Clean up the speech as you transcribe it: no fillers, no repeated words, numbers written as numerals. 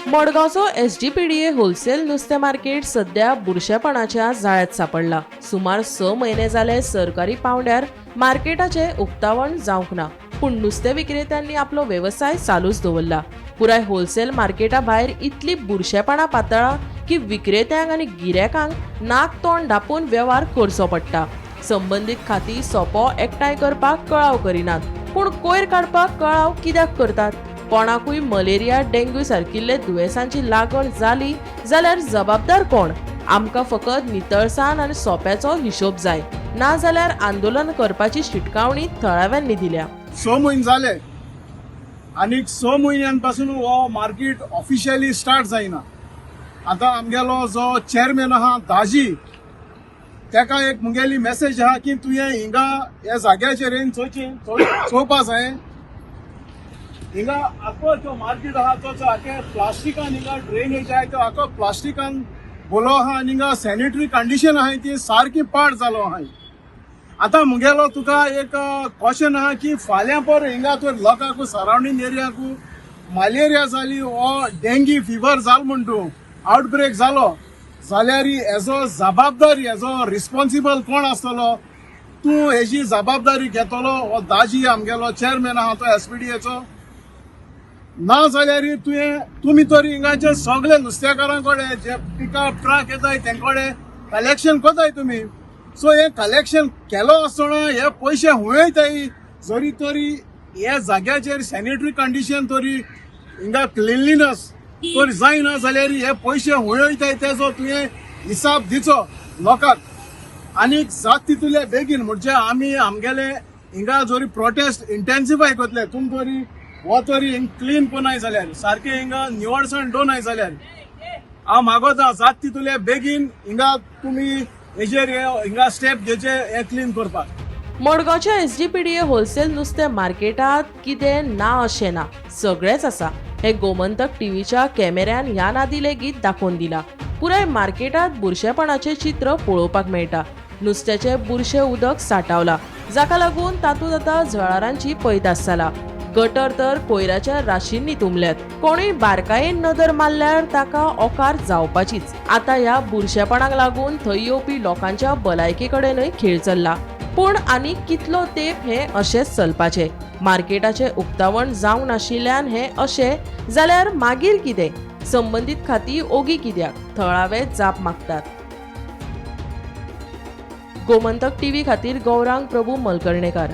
मडगांवचो SGPDA wholesale नुस्तें market सध्या बुरशेपणाच्या जाळ्यांत सांपडला. सुमार 6 म्हयने जाले सरकारी पांवड्यार मार्केटाचें उक्तावण जावंक ना, पूण नुस्तें विक्रेत्यांनी आपलो वेवसाय चालूच दवरला. पुराय होलसेल मार्केटा भायर इतली बुरशेपणां पातळ्ळां की विक्रेत्यांक आनी गिरायकांक नाक तोंड धांपून वेव्हार करचो पडटा. संबंदीत खातीं सोपो एकठांय करपाक कळाव करिनात, पूण कोयर काडपाक कळाव कित्याक करतात? कोणाकूय मलेरिया, डेंग्यू सारकिल्ले दुयेंसांची लागण जाली जाल्यार जबाबदार कोण? आमकां फकत नितळसाण आनी सोप्याचो हिशोब जाय, ना जाल्यार आंदोलन करपाची शिटकावणी थळाव्यांनी दिल्या. 6 म्हयने जाले आनी 6 म्हयन्यां पासून हो मार्केट ऑफिशियली स्टार्ट जायना. आतां आमगेलो जो चेअरमॅन आहा दाजी, तेका एक मुगेली मेसेज आहा की तुवें हिंगा ह्या जाग्याचेर येवन चोवचें, चोवपा जाय. हिंगा आखो जो मार्केट आहा तो आखे प्लास्टिकान, हिंगा ड्रेनेज आहा तो आखो प्लास्टिकान भरलो आहा आनी हिंगा सॅनिटरी कंडिशन आहाय ती सारकी पाड जालो आहाय. आतां मुगेलो तुका एक क्वेश्चन आहा की फाल्यां पर हिंगा तर लोकांक सरावंडींग एरियाकू मलेरिया जाली वो डेंगी फिवर जाल म्हण तूं आउटब्रेक जालो जाल्यार हेजो जबाबदारी, हेजो रिस्पॉन्सिबल कोण आसतलो? तूं हेजी जबाबदारी घेतलो हो दाजी आमगेलो चेअरमॅन आहा तो एसपीडीएचो? ना जाल्यार तुवें तुमी तरी हिंगाचे सगळे नुस्तेकारां कडेन जे पिकअप ट्रक येताय तेंचे कडेन कलेक्शन करताय तुमी. सो हे कलेक्शन केलो आसतना हे पयशे हुंय वयताय? जरी तरी हे जाग्याचेर सॅनिटरी कंडिशन तरी हिंगा क्लिनलीनस तर जायना जाल्यार हे पयशे हुंय वयताय तेजो तुवें हिसाब दिचो लोकांक. आनी जात तितूले बेगीन म्हणजे आमी आमगेले हिंगा जरी प्रोटेस्ट इंटेन्सिफाय करतले, तुम तरी हो तरी हिंग क्लीन कोनाय जाल्यार, सारकें हिंगा निवळसाण दवरनाय जाल्यार, हांव मागोता जात तितूले बेगीन हिंगा तुमी हेजेर हिंगा स्टेप घेवचे हे क्लीन करपाक. मडगांवच्या एसजीपीडीए होलसेल नुस्तें मार्केटांत कितें ना अशें ना, सगळेंच आसा. हें गोमंतक टीव्हीच्या कॅमेऱ्यान ह्या नादी लेगीत दाखोवन दिला. पुराय मार्केटांत बुरशेपणाचें चित्र पळोवपाक मेळटा. नुस्त्याचें बुरशें उदक साठावलां, जाका लागून तातूंत आतां जळारांची पैदास जाला. गटर तर कोयराच्या राशींनी तुंबल्यात. कोणूय बारकायेन नदर मारल्यार ताका ओकार जावपाचीच. आतां ह्या बुरशेपणाक लागून थंय येवपी लोकांच्या भलायके कडेनय खेळ चल्ला. पूण आनी कितलो तेंप हें अशेंच चलपाचें? मार्केटाचें उक्तावण जावंक नाशिल्ल्यान हें अशें जाल्यार मागीर कितें? संबंदीत खातीं ओगी कित्याक? थळावे जाप मागतात. गोमंतक टीव्ही खातीर गौरांग प्रभू मलकर्णेकार.